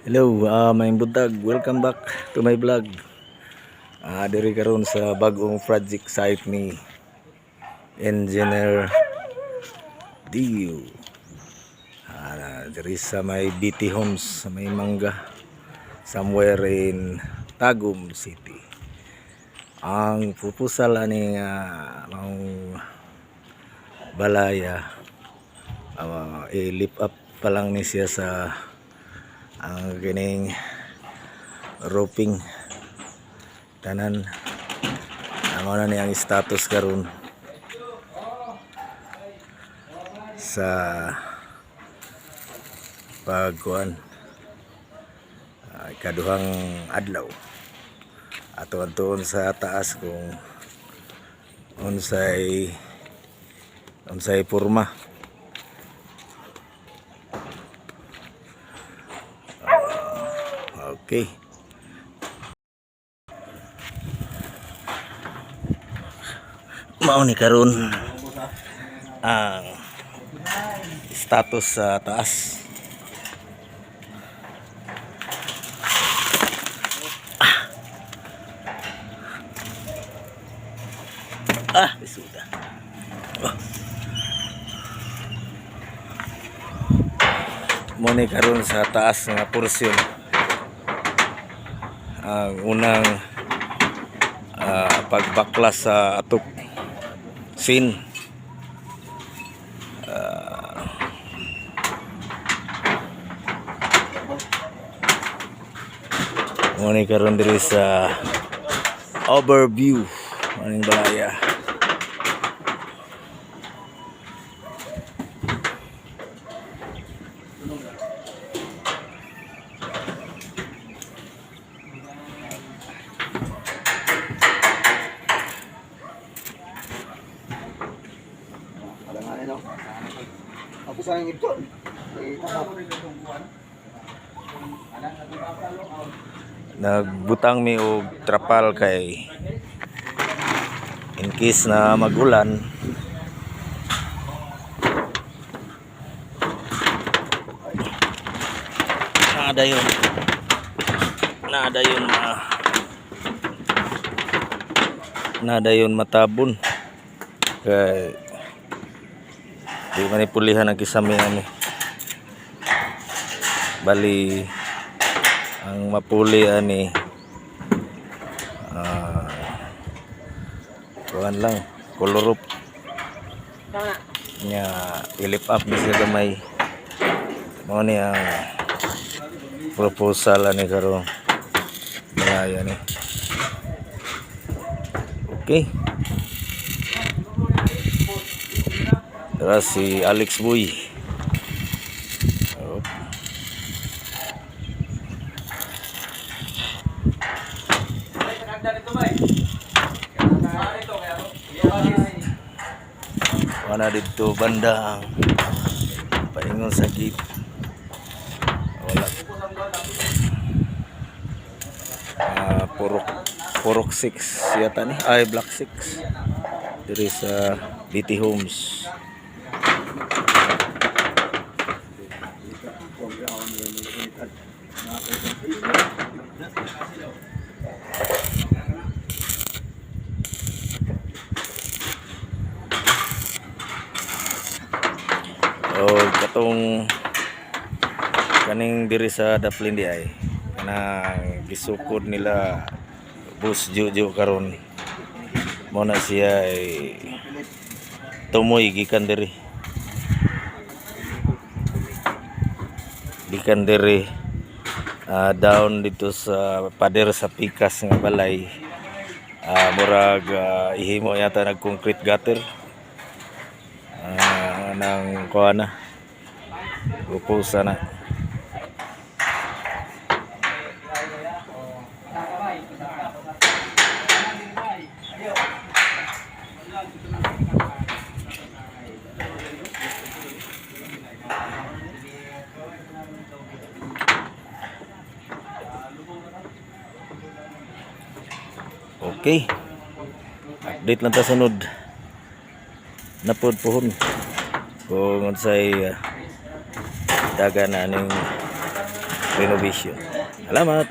Hello, maayong buntag. Welcome back to my vlog. Diri karon sa bagong project site ni Engineer Dio. Diri sa may BT Homes, sa may Mangga, somewhere in Tagum City. Ang proposal ani nga maong balaya, i-lift up pa lang ni siya sa ang kining roofing tanan. Amo na ni ang status karon sa pagkuan, ikaduhang adlaw. Ato adtuon sa taas kung unsay unsay porma. Okay, mao ni karon ang status sa taas. Ah, isuda. Ah. Mo ni karon sa taas nga porsyon ang unang pagbaklas sa atop sin. Mo ni karon diri sa overview aning balaya. Wala nga rin, no? Ako sa ang ito. Nagbutang mi og trapal kay in case na magulan, naa dayon naa dayon ma naa dayon matabon kay di man ni pulihan ang kisame ani. Bali ang mapuli ani, kuan lang, kolorop nya, i-lift up ni siya gamay. Mao ni ang proposal ani karon balaya ni. Okay, tara si Alex Boy. Oh. Wala dito banda ang paingon sa gate. Wala. Purok Purok 6 yata ni. Ay, Block 6. Diri sa BT Homes. O katong kaning diri sa Daplin di ay kanang gisukod nila Boss Jojo karon, mo na siya ay tumoy gikan diri, gikan diri, down dito sa pader sa pikas nga balay. Murag ihimo yata nag concrete gutter ng kuha na proposal na. Okay, update lang ta sunod napod pohon kung unsay daga na aning Renovation. Salamat!